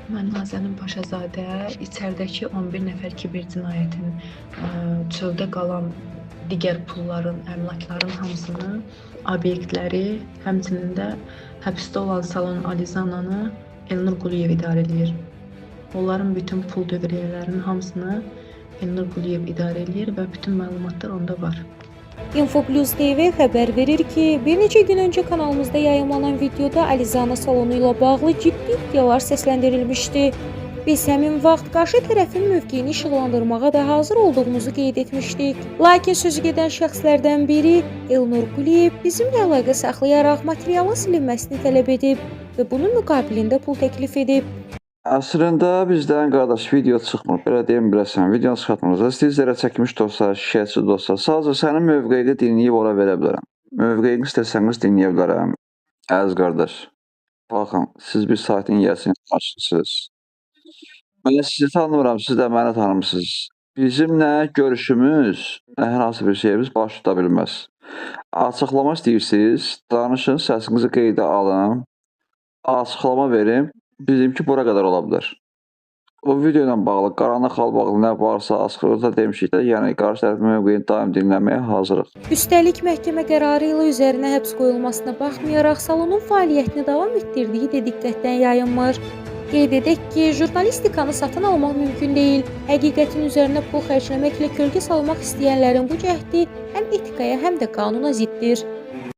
Mən Nazənin Paşazadə içəridəki 11 nəfər kiber cinayətin çöldə qalan digər pulların, əmlakların hamısını, obyektləri, həmçinin də həbsdə olan Salon Alizananı Elnur Quliyev idarə eləyir. Onların bütün pul dövriyyələrinin hamısını Elnur Quliyev idarə eləyir və bütün məlumatlar onda var. Info Plus TV xəbər verir ki, bir neçə gün öncə kanalımızda yayımlanan videoda Alizana salonu ilə bağlı ciddi iddialar səsləndirilmişdi. Biz həmin vaxt qarşı tərəfin mövqeyini işıqlandırmağa da hazır olduğumuzu qeyd etmişdik. Lakin sözü gedən şəxslərdən biri Elnur Quliyev bizimlə əlaqə saxlayaraq materialın silinməsini tələb edib və bunun müqabilində pul təklif edib. Əslində bizdən qardaş video çıxmır. Belə deyim biləsən, videonu çıxartmırıq. İstəyir zərər çəkmiş də olsa, şikayətçi də olsa, sadəcə sənin mövqeyini dinləyib ora verə bilərəm. Mövqeyini istəsəniz dinləyə bilərəm. Əziz qardaş, baxın, siz bir saytın yiyəsini açırsınız. Mən sizi tanımıram, siz də məni tanımırsınız. Bizim nə görüşümüz, nə hər hansı bir şeyimiz baş tuta bilməz. Açıqlama istəyirsiniz, danışın, səsinizi qeydə alın, açıqlama verin. Bizimki bura qədər ola bilər. O video ilə bağlı, qaranlıq hal bağlı nə varsa açıqlıqda demişik də, yəni qarşı tərəfin mövqeyini daim dinləməyə hazırıq. Üstəlik məhkəmə qərarı ilə üzərinə həbs qoyulmasına baxmayaraq salonun fəaliyyətini davam etdirdiyi də diqqətdən yayınmır. Qeyd edək ki, jurnalistikanı satın almaq mümkün deyil. Həqiqətin üzərinə pul xərcləməklə kölgə salmaq istəyənlərin bu cəhdi həm etikaya, həm də qanuna ziddir.